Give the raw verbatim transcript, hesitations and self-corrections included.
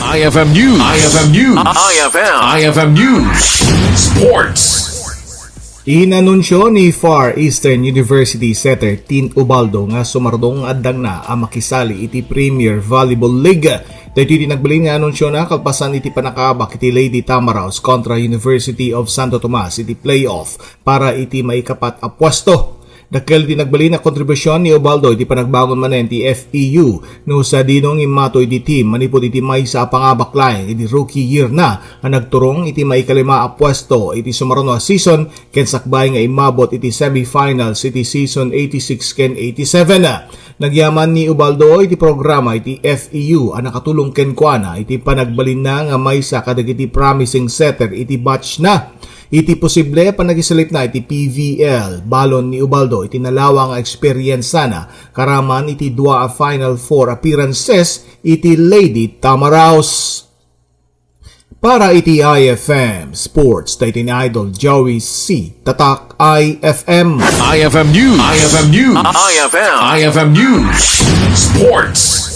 I F M News. I F M News. I F M. I F M News. Sports. Inanunsyo ni Far Eastern University setter Tin Ubaldo nga sumardo nga addangna a makisali iti Premier Volleyball League. Daytoy ti nagbalin nga anunsyo na kalpasan iti panakaabak iti Lady Tamaraws kontra University of Santo Tomas iti playoff para iti maikapat a puesto. Dakkel ti nagbalin a kontribusion ni Ubaldo iti panagbangon manen ti F E U no sadino nga immato iti team manipud iti maysa a pangabak laeng iti rookie year na a nagturong iti maikalima a puesto iti sumaruno a season ken sakbay nga immabot iti semifinals iti season eighty-six ken eighty-seven. Nagyaman ni Ubaldo iti programa iti F E U a nakatulong kenkuana iti panagbalinna nga maysa kadagiti promising setter iti batch na. Iti posible a panagisalipna iti P V L, balon ni Ubaldo iti nalawa nga eksperyensana karaman iti dua a Final Four appearances iti Lady Tamaraws. Para iti I F M Sports, daytoy ni Idol Joey C. Tatak I F M. I F M News. I F M News. I F M. I F M News. Sports.